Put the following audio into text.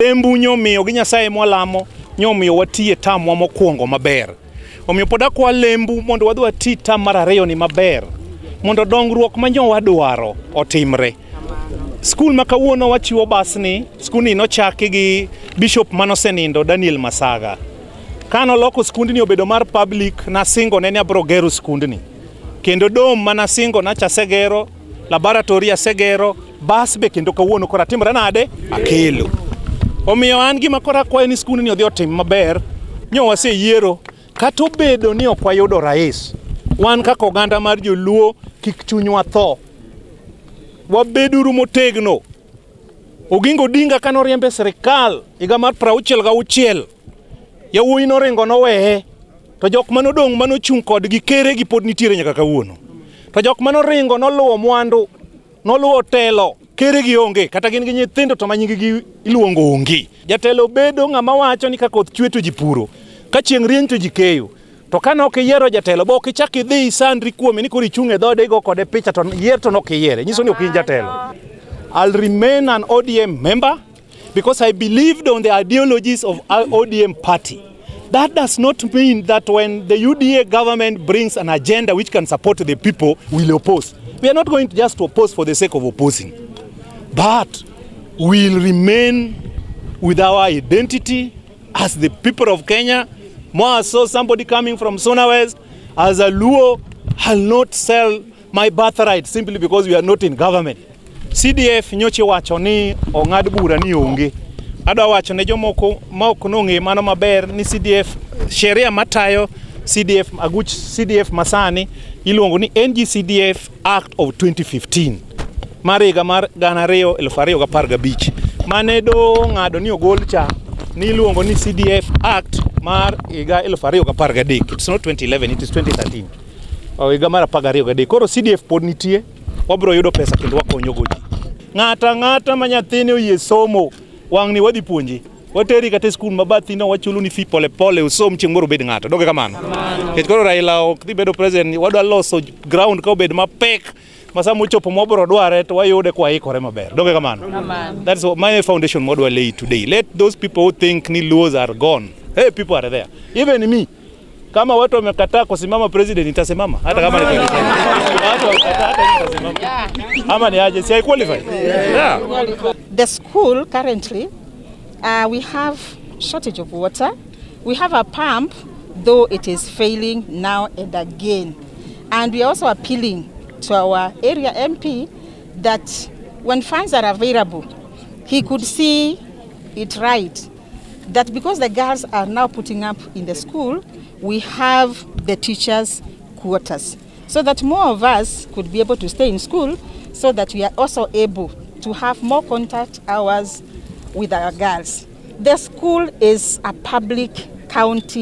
Embu nyomiyo gi Nyasaye mwalamo nyomiyo watiye tamwa mokwongo maber. Omiyo pod akwa Lembu mondo wadhi wati tam mar ariyo ni maber mondo dongruok ma nyo wadwaro otimre. Skul ma kawuono wachiwo basni, skundni nochaki gi Bishop manosenindo Daniel Masaga. Kanoloko skundni obedo mar public, nasingo ne ni abiro gero skundni. Kendo dom manasingo nacha asegero, laboratory asegero, bas be kendo kawuono koro atimra nade? Akelo. Omiyo an gima koro akwayo ni skundni odhi otim maber, nyo waseyiero kata obedo ni ok wayudo rais, wan kaka oganda mar joluo kik chunywa tho. Wabeduru motegno. Oginga Odinga kane oriembe e sirikal higa mar 66, yawuoyi noringo noweye, to jok manodong' manochung' kodgi keregi pod nitiere nyaka kawuono. To jok manoringo noluwo mwandu, noluwo telo, keregi onge, kata gin gi nyithindo to ma nying-gi iluongo onge. Jatelo bedo ng'ama wacho ni ka koth chwe to ji puro, ka chieng' rieny to ji keyo. To ka nok iyiero jatelo, bo ok ichak idhi isandri kuome ni koro ichung' e dhode igo kode picha to yier to nok iyiere, nyiso ni ok in jatelo. I'll remain an ODM member because I believed on the ideologies of ODM party. That does not mean that when the UDA government brings an agenda which can support the people, we'll oppose. We are not going to just to oppose for the sake of opposing, but we'll remain with our identity as the people of Kenya. More so, somebody coming from Suna West, as a Luo, I'll not sell my birthright simply because we are not in government. CDF nyocha wacho ni ong'ad bura ni onge. Adwa wacho ne jomoko ma ok nong'e mano maber ni CDF sheria matayo CDF aguch CDF masani iluongo ni NGCDF Act of 2015 mar higa mar 2015 mane do ng'ado ni ogol cha niluongo ni CDF Act mar higa 2013. It's not 2011, it is 2013. O higa mar 13. Koro CDF pod nitie, wabiro yudo pesa kendo wakonyogo ji. Ng'ato ang'ata ma nyathine oyie somo, wang'ni wadhi puonji. Wateri kata e skul ma bathino wachulo ni fee pole pole usom chieng' moro obed ng'ato. Donge kamano? Nikech koro Raila ok dhi bedo president, wadwa loso ground ka obed mapek ma sama ochopo mwabiro dware to wayude kwaikore maber. Donge kamano? That's what my foundation mwadwa lay today. Let those people who think ni Luos are gone. Hey, people are there. Even me. Kama watu wamekataa kusimama president nitasimama hata kama ni watu wamekataa hata mimi nitasimama. Ama ni aje? Si I qualify? Yeah. The school currently, we have shortage of water. We have a pump, though it is failing now and again. And we are also appealing to our area MP that when funds are available, he could see it right that because the girls are now putting up in the school, we have the teachers' quarters so that more of us could be able to stay in school so that we are also able to have more contact hours with our girls. The school is a public county